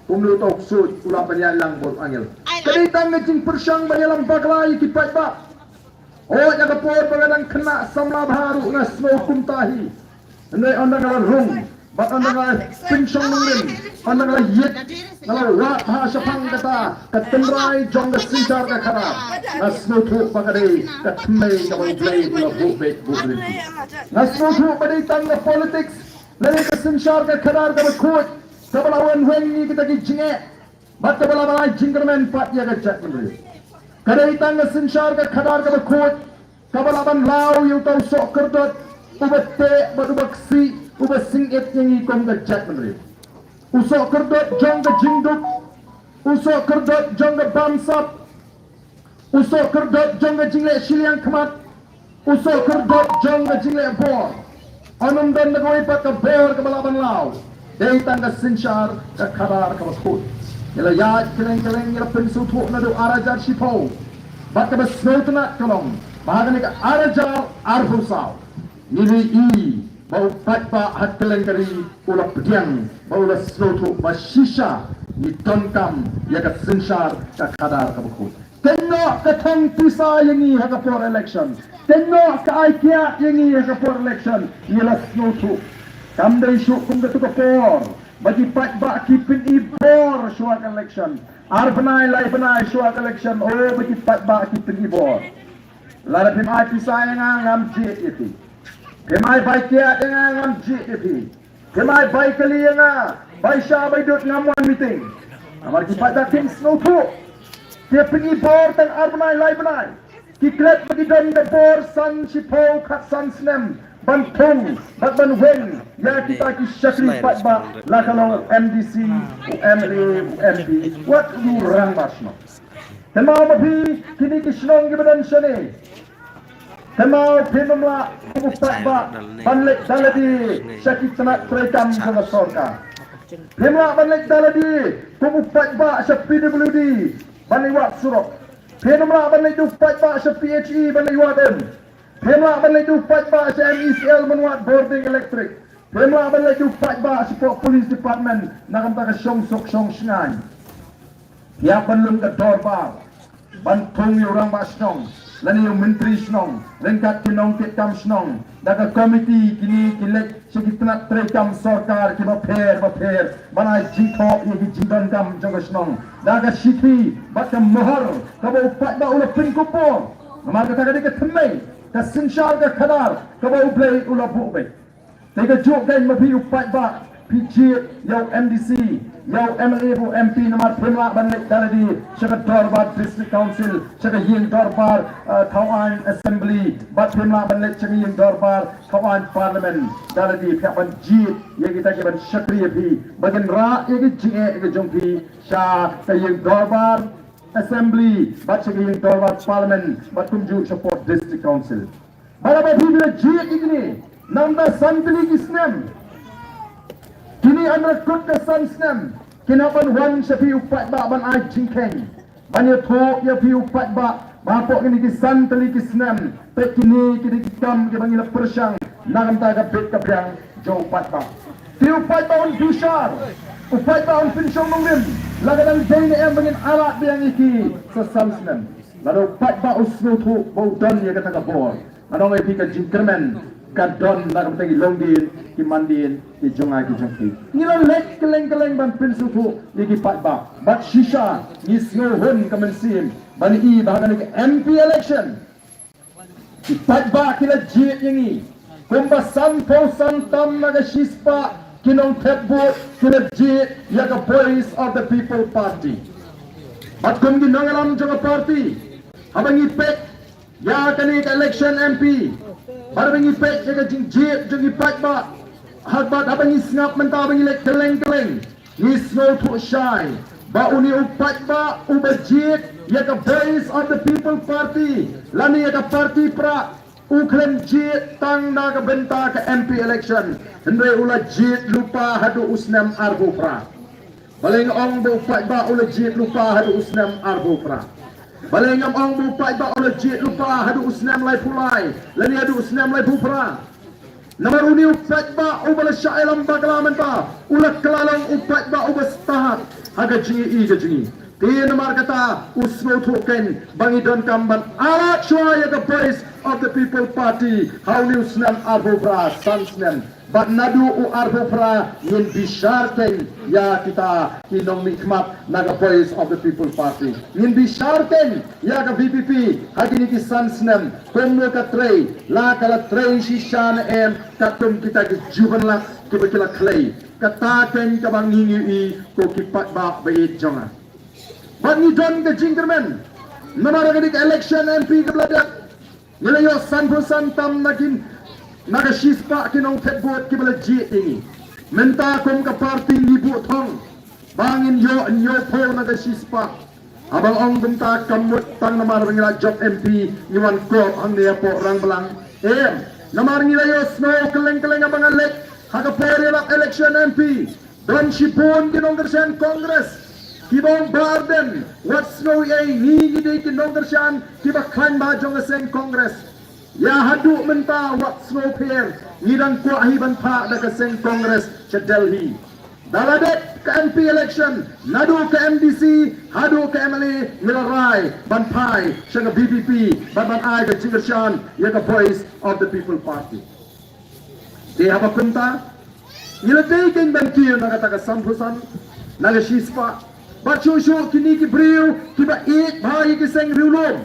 Kumno uta u ksuid u lah ban ïaid lang bad u angel. Ka dei tang ka jingpyrshang ba ïalam bakla ïa ki paidbah. O, ïa ka por ba nga dang khynnah samla bha ruh nga sngew kumta hi. Hynrei ynda nga la rung bad ynda nga la pynshong nongrim, ynda nga la ïit, nga la wad bha shaphang kata ka tynrai jong ka synshar ka khadar, nga sngewthuh ba ka dei ka thymmei kaba U Blei u la buh beit buh lynti. Nga sngewthuh ba dei tang ka politics lane ka synshar ka khadar kaba khuid kaba la wan weng ïa kita ki jingeh bad kaba la ban ai jingkyrmen pat ïa ka jaitbynriew. Ka dei tang ka synshar ka khadar kaba khuid kaba la ban law ïa uta u sohkyrdot uba teh bad uba ksih, uba sngewsih ïa ngi kum ka jaitbynriew. U sohkyrdot jong ka jingduk, u sohkyrdot jong ka bamsap, u sohkyrdot jong ka jingleh shiliang khmat, u sohkyrdot jong ka jingleh bor. Ym don da kawei pat ka bor kaba lah ban law. Dei tang ka synshar ka khadar kaba khuid. Ngi la ïaid kylleng kylleng, ngi la pynsngewthuh naduh ar hajar shiphew. Bad kaba sngewtynnat ka long ba ha kane ka ar hajar arphew saw ngi la ïohi ba u paidbah ha kylleng ka ri u la pdiang bad u la sngewthuh ba shisha ngi donkam ïa ka synshar ka khadar kaba khuid. Kynnoh ka thong pisa ïa ngi ha ka por election. Kynnoh ka ai kiad ïa ngi ha ka por election. Ngi la sngewthuh. Kam dei shuh kum katto ka por ba ki paidbah ki pyni bor shuwa ka election. Ar bnai lai bnai shuwa ka election, oh, ba ki paidbah ki pyni bor. Lada phim ai pisa ïa nga, ngam jied ïa phi. Phim ai bai kiad ïa nga, ngam jied ïa phi. Phim ai bai kali ïa nga, bai sha bai dud, ngam wan meeting. Namar ki paidbah kim sngewthuh. Ki pyni bor tang ar bnai lai bnai. Ki klet ba ki don ka bor san shiphew khatsan snem ban thung bad ban weng ïa kita ki shakri paidbah, la ka long u MDC, u MLA, u MP, wat u rangbah shnong. Te ma ma phi, kine ki shnong kiba don shane. Te ma phi, ym lah kum u paidbah ban leit da lade sha ki tnat treikam jong ka sorkar. Phim lah ban leit da lade kum u paidbah sha PWD ban leit wad surok. Phim lah ban leit da u paidbah sha PHE ban leit wad em. Phim lah ban leit da u paidbah sha MeECL ban wad bording elektrik. Phim lah ban leit da u paidbah shapoh police department na ka bynta ka shongsuk shongshngaiñ. Ïa ban lum ka dorbar ban thung ïa u rangbah shnong lane ïa u myntri shnong ryngkat ki nongtreikam shnong da ka komiti, kine ki leit sha ki tnat treikam sorkar kiba pher ba pher ban ai jingthoh ïa ki jingdonkam jong ka shnong da ka shithi bad ka mohor kaba u paidbah u la pynkup bor. Namar kata ka dei ka thymmei ka synshar ka khadar kaba U Blei u la buh beit. Te kajuh kein ma phi u paidbah, phi jied ïa u MDC, ïa u MLA, u MP, namar phim lah ban leit da lade sha ka dorbar District Council, sha ka ïing dorbar, eh, thawaiñ Assembly, bad phim lah ban leit sha ka ïing dorbar thawaiñ Parliament da lade. Phi hap ban jied ïa kita kiban shakri ïa phi ba kin rah ïa ka jingeh ka jong phi sha ka ïing dorbar Assembly bad sha ka ïing dorbar Parliament bad kumjuh shapoh District Council. Bad haba phi la jied ïa kine, nangta san tylli ki snem, kine, haba kut ka san snem, kin hap ban wan sha phi u paidbah ban ai jingkheiñ, ban ïathuh ïa phi u paidbah ba hapoh kine ki san tylli ki snem, peit kine ki dei ki kam kiba ngi la pyrshang na ka bynta ka bit ka biang jong u paidbah. Te u paidbah un bishar, u paidbah un pynshong nongrim, la ka dang dei ne em ba ngin ailad biang ïa ki sa san snem. Lada u paidbah u sngewthuh ba u don ïa kata ka bor, nga ong ïa phi ka jingkyrmen ka don na ka bynta ki longdien ki mandien ki jong nga ki jong phi. Ngi la leit kylleng kylleng ban pynsngewthuh ïa ki paidbah. Bad shisha ngi sngewhun ka mynsiem ban i ba ha kane ka MP election ki paidbah ki la jied ïa ngi. Kumba sanphew san tam na ka shispah ki nongthep vote ki la jied ïa ka Voice of the People Party. Bad kum ki nongïalam jong ka party, haba ngi peit ïa kane ka election MP, bad haba ngi peit ïa ka jingjied jong ki paidbah, ha, bad haba ngi sngap mynta ba ngi leit kylleng kylleng, ngi sngewthuh shai ba une u paidbah uba jied ïa ka Voice of the People Party lane ïa ka party Prah, u khlem jied tang na ka bynta ka MP election, hynrei u la jied lypa haduh u snem arphew phra. Balei nga ong ba u paidbah u la jied lypa haduh u snem arphew phra? Balei ngam ong ba u paidbah u la jied lypa haduh u snem laiphew lai lane haduh u snem laiphew phra? Namar une u paidbah uba la shah ïalam bakla mynta u la kylla long u paidbah uba stad ha ka jingïohi ka jong ngi. Te namar kata u sngewthuh kein ba ngi donkam ban ailad shuwa ïa ka Voice of the People Party ha une u snem arphew phra, san snem. Bad naduh u arphew phra ngin bishar kein ïa kita ki nongmihkhmat na ka Voice of the People Party. Ngin bishar kein ïa ka VPP ha kine ki san snem, kumno ka trei, la ka la trei shisha ne em, katkum kita ki juvenlak kiba ki la khlei. Kata kein kaba ngi ïohi ko ki paidbah ba ïeit jong nga. Bad ngi don ka jingkyrmen namar ka dei ka election MP kaba la dep. Ngi la ïoh sanphew san tam na kin, na ka shispah ki nongthep vote kiba la jied ïa ngi. Mynta kum ka party ngi buh thong ba ngin ïoh hynñiewphew na ka shispah. Haba nga ong kumta kam mut tang namar ba ngi la jop MP ngi wan kop hangne hapoh Rangblang. Em, namar ngi la ïohsngew kylleng kylleng haba nga leit ha ka por ïalap election MP, don shibun ki nongkyrshan Congress Kiba ong Bah Ardent, wat sngew ei, ngi ngi dei ki nongkyrshan kiba khlaiñ bha jong ka seng Congress. Ïa haduh mynta wat sngew pher, ngi dang kwah hi ban phah da ka seng Congress sha Delhi. Da la dep ka M P election, naduh ka M D C haduh ka M L A, ngi la rai ban phai sha ka V P P, ban ban ai ka jingkyrshan ïa ka Voice of the People Party. Te haba kumta, ngi la dei kein ban kiew na kata ka sanphew san, na ka shispah. Bad shuh shuh kine ki briew kiba ïeit bha ïa ki seng riewlum,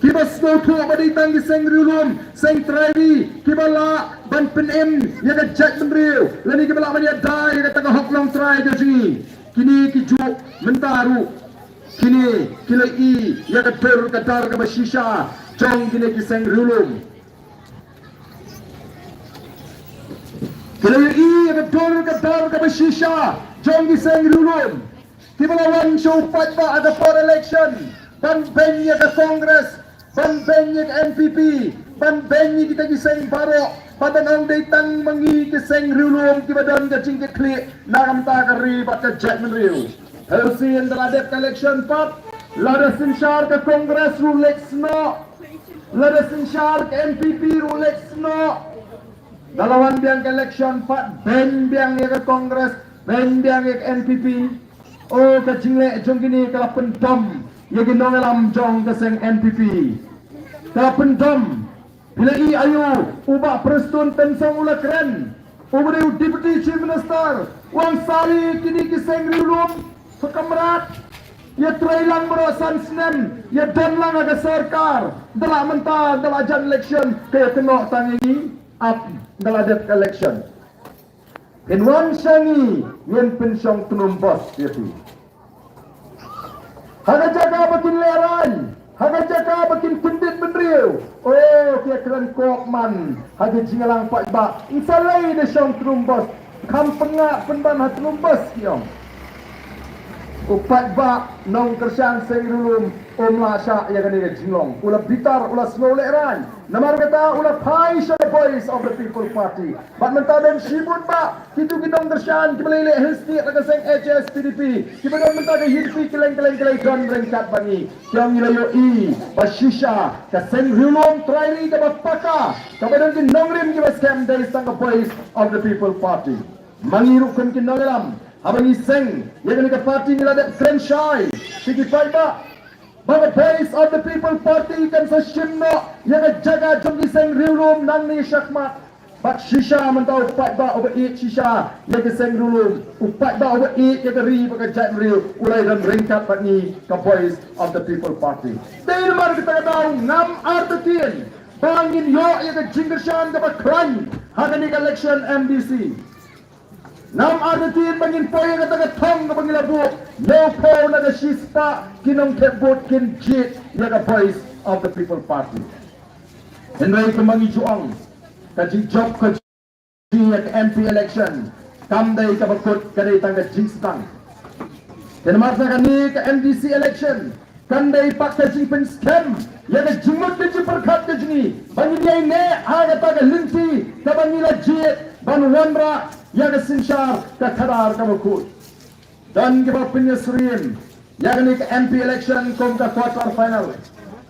kiba sngewthuh ba dei tang ki seng riewlum, seng trai ri, kiba lah ban pynim ïa ka jaitbynriew, lane kiba lah ban ïada ïa kata ka hok longtrai ka jong ngi. Kine ki juh mynta ruh, kine ki la ïohi ïa ka dur ka dar kaba shisha jong kine ki seng riewlum. Ki la ïohi ïa ka dur ka dar kaba shisha jong ki seng riewlum. Kiba la wan sha u paidbah ha ka por election, ban beiñ ïa ka Congress, ban beiñ ïa ka N P P, ban beiñ ïa kita ki seng baroh, ban ban ong dei tang ma ngi ki seng riewlum kiba don ka jingkitkhlieh na ka bynta ka ri bad ka jaitbynriew. Hynrei sien da la dep ka election pat, lada synshar ka Congress ruh leit snoh, lada synshar ka N P P ruh leit snoh. Da la wan biang ka election pat, beiñ biang ïa ka Congress, beiñ biang ïa ka N P P. O, ka jingleh jong kine ka la pyndom ïa ki nongïalam jong ka seng N P P. Ka la pyndom. Phi la ïohi aïu, u Bah Prestone Tynsong u la kren, uba dei u Deputy Chief Minister, u ong sali kine ki seng riewlum, ha ka mrad, ïa trei lang baroh san snem, ïa don lang ha ka sorkar. Da la mynta, da la jan election, ka ïa kynnoh tang ïa ngi, ap, da la dep ka election. Phin wan sha ngi, ngin pynshong tnum bos ïa phi. Ha ka jaka ba kin lehraiñ, ha ka jaka ba kin kyndit bynriew. O, ki ïa kren kop man ha ka jingïalang paidbah. Ngin sa leit da shong tnum bos. Kham pyngngad pynban ha tnum bos, ki ong. U paidbah nongkyrshan seng riewlum um lah shah ïa kane ka jinglong. U la bitar, u la sngew lehraiñ. Namar kata u la phai sha ka Voice of the People Party. Bad mynta don shibun bah kito ki nongkyrshan kiba la ïaleh history ha ka seng H S P D P, kiba don mynta ka history kylleng kylleng, ki la don ryngkat bad ngi. Ki ong ngi la ïohi ba shisha ka seng riewlum trai ri kaba paka, kaba don ki nongrim kiba skhem dei tang ka Voice of the People Party. Ma ngi ruh kum ki nongïalam, haba ngi seng ïa kane ka party, ngi la dep kren shai sha ki paidbah ba ka Voice of the People Party kan sa shim noh ïa ka jaka jong ki seng riewlum nangne shakhmat. Bad shisha mynta u paidbah uba ïeit shisha ïa ki seng riewlum, u paidbah uba ïeit ïa ka ri bad ka jaitbynriew, u la ïadon ryngkat bad ngi, ka Voice of the People Party. Dei namar kata ka daw ngam artatien ba ngin ïoh ïa ka jingkyrshan kaba khlaiñ ha kane ka election M D C. Ngam artatien ba ngin poi ïa kata ka thong kaba ngi la buh, ïoh poi na ka shispah ki nongthep vote kin jied ïa ka Voice of the People Party. Hynrei kumba ngi ju ong, ka jingjop ka jing ïa ka M P election kam dei kaba kut, ka dei tang ka jingsdang. Te namar kane ka M D C election kan dei pat ka jingpynskhem ïa ka jingmut ka jingpyrkhat ka jong ngi ba ngin ïaineh ha kata ka lynti kaba ngi la jied ban wanrah ïa ka synshar ka khadar kaba kut. Don kiba pynïasyriem ïa kane ka M P election kum ka quarter final.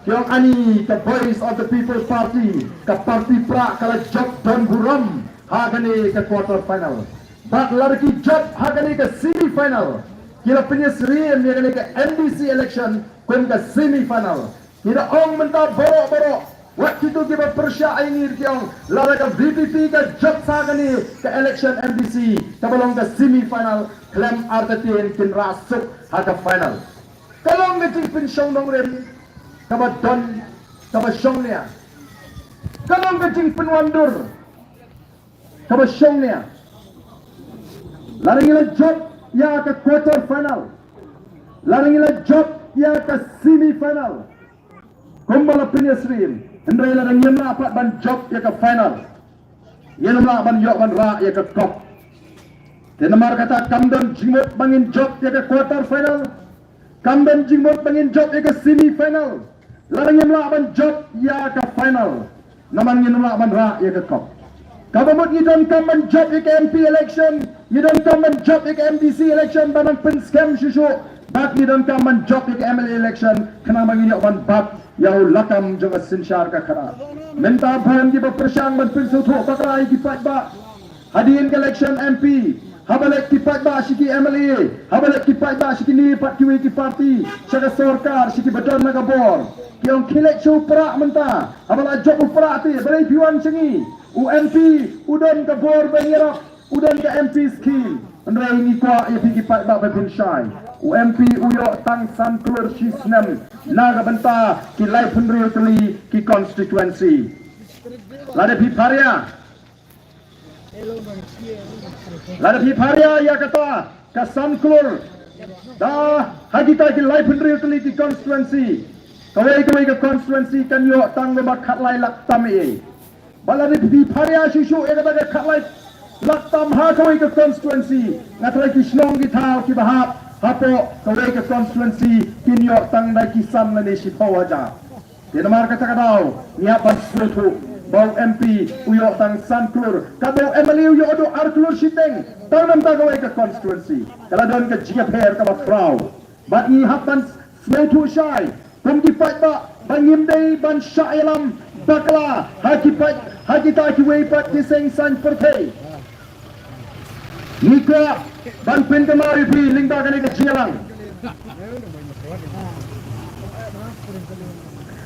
Ki ong ani ka Voice of the People Party, ka party prah, ka la jop don burom ha kane ka quarter final. Bad lada ki jop ha kane ka semi final, ki la pynïasyriem ïa kane ka M D C election kum ka semi final. Ki da ong mynta baroh baroh, wat kito kiba pyrshah ïa ngi, ki ong lada ka V P P ka jop sa kane ka election M D C kaba long ka semi final, khlem artatien kin rah suk ha ka final. Ka long ka jingpynshong nongrim kaba don, kaba shongnia. Ka long ka jingpynwandur kaba shongnia. Lada ngi la jop ïa ka quarter final, lada ngi la jop ïa ka semi final, kumba la pynïasyriem, hynrei lada ngim lah pat ban jop ïa ka final, ngim lah ban ïoh ban rah ïa ka cup. Te namar kata kam don jingmut ba ngin jop ïa ka quarter final, kam don jingmut ba ngin jop ïa ka semi final lada ngim lah ban jop ïa ka final. Namar ngin lah ban rah ïa ka cup. Kaba mut ngi donkam ban jop ïa ka M P election, Ngi donkam ban jop ïa ka M D C election ban nang pynskhem shuh shuh. Bad ngi donkam ban jop ïa ka M L A election khnang ba ngin ïoh ban bat ïa u lakam jong ka synshar ka khadar. Mynta bun kiba pyrshang ban pynsngewthuh bakla ïa ki paidbah. Hadien ka election M P, haba leit ki paidbah sha ki M L A, haba leit ki paidbah sha kine pat kiwei ki party, sha ka sorkar, sha kiba don na ka bor. Ki ong khie leit sha u Prah mynta, haba la jop u Prah te, balei phi wan sha ngi? U M P u don ka bor ban ïarap, u don ka M P scheme. Hynrei ngi kwah ïa phi ki paidbah ba phin shai. U M P u ïoh tang san klur shi snem na ka bynta ki laiphew hynriew tylli ki constituency. Lada phi pharia, lada phi pharia ïa kata ka san klur, da ha kita ki laiphew hynriew tylli ki constituency, kawei kawei ka constituency kan ïoh tang ba khatlai lak tam ïa. Ba lada phi pharia shuh shuh ïa kata ka khatlai lak tam ha kawei ka constituency, nga tharai ki shnong ki thaw kiba hap hapoh kawei ka constituency kin ïoh tang da ki san lane shiphew hajar. Te namar kata ka daw ngi hap ban sngewthuh ba u M P u ïoh tang san klur, katba u M L A u ïoh haduh ar klur shiteng tang na bynta kawei ka constituency. Ka la don ka jingïapher kaba khraw. Bad ngi hap ban sngewthuh shai kum ki paidbah ba ngim dei ban shah ïalam bakla ha ki paid, ha kita kiwei pat ki seng saiñ pyrthei. Ngi kwah ban pynkynmaw ïa phi lyngba kane ka jingïalang,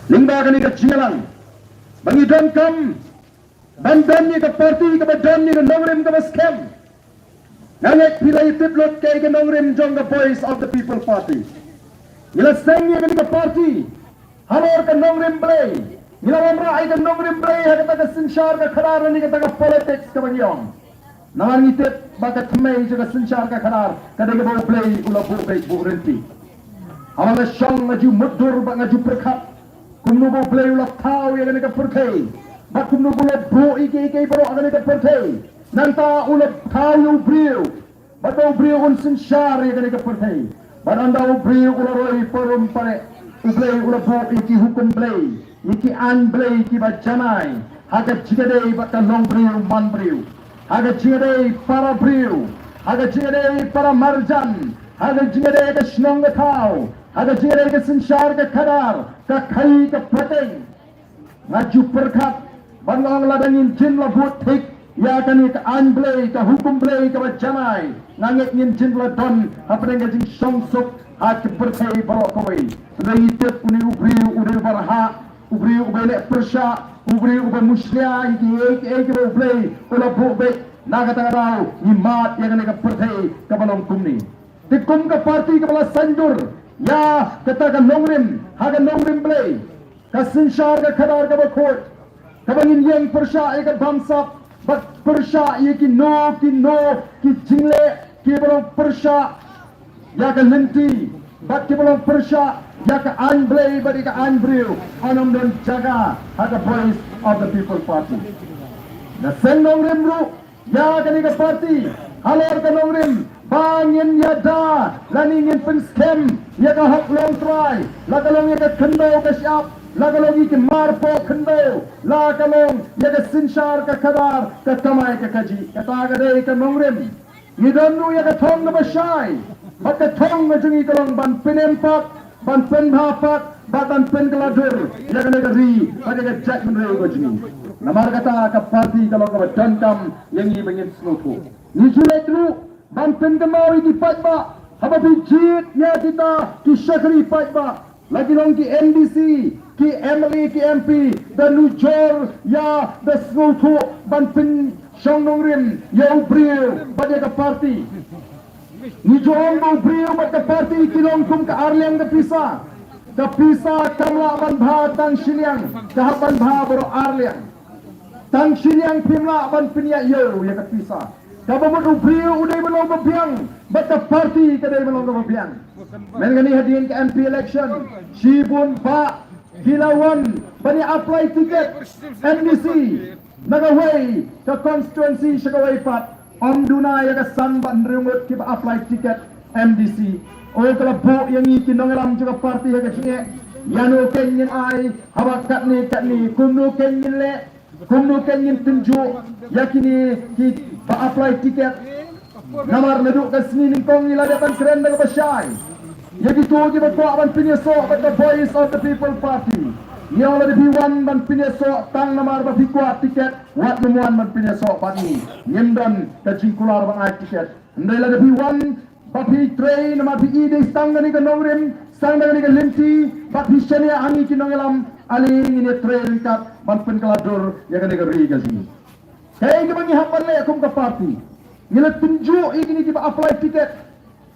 lyngba kane ka jingïalang, ba ngi donkam ban don ïa ka party kaba don ïa ka nongrim kaba skhem. Nga ngeit phi la ïatip lut kaei ka nongrim jong ka Voice of the People Party. Ngi la seng ïa kane ka party halor ka nongrim Blei. Ngi la wanrah ïa ka nongrim Blei ha kata ka synshar ka khadar ne kata ka politics kaba ngi ong. Namar ngi tip ba ka thymmei jong ka synshar ka khadar ka dei kaba U Blei u la buh beit buh rynti. Haba nga shong nga ju mutdur bad nga ju pyrkhat kumno ba U Blei u la thaw ïa kane ka pyrthei, bad kumno ba u la buh ïa kiei kiei baroh ha kane ka pyrthei. Nangta u la thaw ïa u briew, bad ba u briew un synshar ïa kane ka pyrthei. Bad ynda u briew u la roi parum pare, U Blei u la buh ïa ki hukum Blei, ïa ki aiñ Blei kiba janai ha ka jingïadei bad ka longbriew manbriew, ha ka jingïadei para briew, ha ka jingïadei para marjan, ha ka jingïadei ka shnong ka thaw, ha ka jingïadei ka synshar ka khadar, ka khaii ka pateng. Nga ju pyrkhat ban ong lada ngin jin la bud thik ïa kane ka aiñ Blei, ka hukum Blei kaba janai, nga ngeit ngin jin la don hapdeng ka jingshongsuk ha ka pyrthei baroh kawei. Hynrei ngi tip une u briew u dei uba rhah, u briew uba leh pyrshah, u briew uba mushlia ïa kiei kiei kiba U Blei u la buh beit. Na kata ka daw ngi mad ïa kane ka pyrthei kaba long kumne. Te kum ka party kaba la saiñdur ïa kata ka nongrim ha ka nongrim Blei, ka synshar ka khadar kaba khuid, kaba ngin ïeng pyrshah ïa ka bamsap bad pyrshah ïa kino kino ki jingleh kiba long pyrshah ïa ka lynti bad kiba long pyrshah ïa ka aiñ Blei bad ïa ka aiñ briew, yn ym don jaka ha ka Voice of the People Party. Nga seng nongrim ruh ïa kane ka party halor ka nongrim ba ngin ïada lane ngin pynskhem ïa ka hok longtrai, la ka long ïa ka khyndew ka shyiap, la ka long ïa ki marpoh khyndew, la ka long ïa ka synshar ka khadar, ka kamai ka kajih. Kata ka dei ka nongrim. Ngi don ruh ïa ka thong kaba shai, bad ka thong ka jong ngi ka long ban pynim pat, ban pynbha pat bad ban pynkylla dur ïa kane ka ri bad ïa ka jaitbynriew ka jong ngi. Namar kata ka party ka long kaba donkam ïa ngi ba ngin sngewthuh. Ngi ju leit ruh ban pynkynmaw ïa ki paidbah, haba phi jied ïa kita ki shakri paidbah, la ki long ki M D C, ki M L A, ki M P, da nujor ïa, da sngewthuh ban pynshong nongrim ïa u briew bad ïa ka party. Ngi ju ong ba u briew bad ka party ki long kum ka arliang ka pisa. Ka pisa kam lah ban bha tang shiliang, ka hap ban bha baroh arliang. Tang shiliang phim lah ban pynïaid ïew ïa ka pisa. Kaba mut u briew u dei ban long ba biang bad ka party ka dei ban long kaba biang. Mynta kane hadien ka M P election, shibun bah ki la wan ban ïa apply ticket M D C na kawei ka constituency sha kawei pat. Ym duna ïa ka san bad hynriew ngut kiba apply ticket M D C. O, ka la buh ïa ngi ki nongïalam jong ka party ha ka jingeh. Ïano kein ngin ai haba katne katne, kumno kein ngin leh, kumno kein ngin tynjuh ïa kine kiba apply ticket. Namar naduh ka sngi nyngkong ngi la dep ban kren da kaba shai ïa kito kiba kwah ban pynïasoh bad ka Voice of the People Party. Ngi ong lada phi wan ban pynïasoh tang namar ba phi kwah tiket, wat nym wan ban pynïasoh bad ngi. Ngim don ka jingkular ban ai tiket. Hynrei lada phi wan ba phi trei namar phi i dei sa tang kane ka nongrim, sa tang kane ka lynti, bad phi shaniah ha ngi ki nongïalam, ale ngin ïatrei ryngkat ban pynkylla dur ïa kane ka ri ka jong ngi. Kaei kaba ngi hap ban leh kum ka party? Ngi la tynjuh ïa kine kiba apply ticket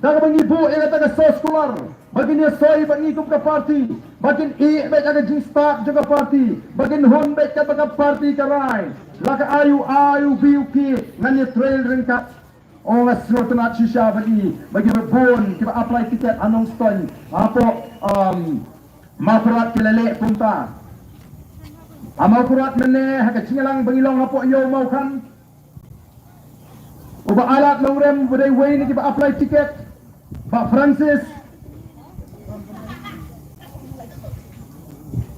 da kaba ngi buh ïa kata ka soskular ba kin ïasoi bad ngi kum ka party, ba kin ïeh beit ïa ka jingstad jong ka party, ba kin hun beit katba ka party ka rai. La ka ai u ai, u bi u ki, ngan ïatrei ryngkat. Ong nga sngewtynnat shisha bad i ba kiba bun kiba apply ticket ha Nongstoiñ hapoh, um, Mawkyrwat ki la leh kumta. Ha Mawkyrwat mynne ha ka jingïalang ba ngi long hapoh ïew Mawkhan, uba ai lad nongrim uba dei uwei na kiba apply ticket, Bah Francis,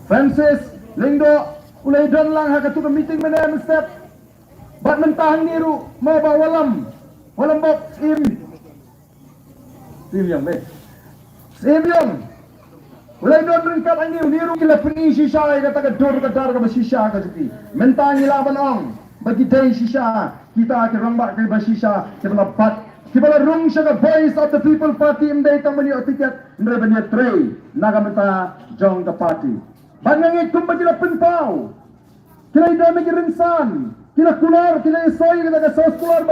Francis Lyngdoh, u la ïadon lang ha katu ka meeting mynne mynstep. Bad mynta hangne ruh mo Bah Wallam, Wallam Bok, Syiem. Syiem Ïong, beit. Syiem Ïong. U la ïadon ryngkat hangne, une ruh ki la pyni shisha ïa kata ka dur ka dar kaba shisha ka jong ki. Mynta ngi lah ban ong ba ki dei shisha kita ki rangbah kiba shisha kiba la bat, kiba la rung sha ka Voice of the People Party, ym dei tang ban ïoh ticket, hynrei ban ïatrei na ka bynta jong ka party. Bad nga ngeit kumba ki la pynpaw, ki la ïadon na ki rynsan, ki la kular, ki la ïasoi kata ka soskular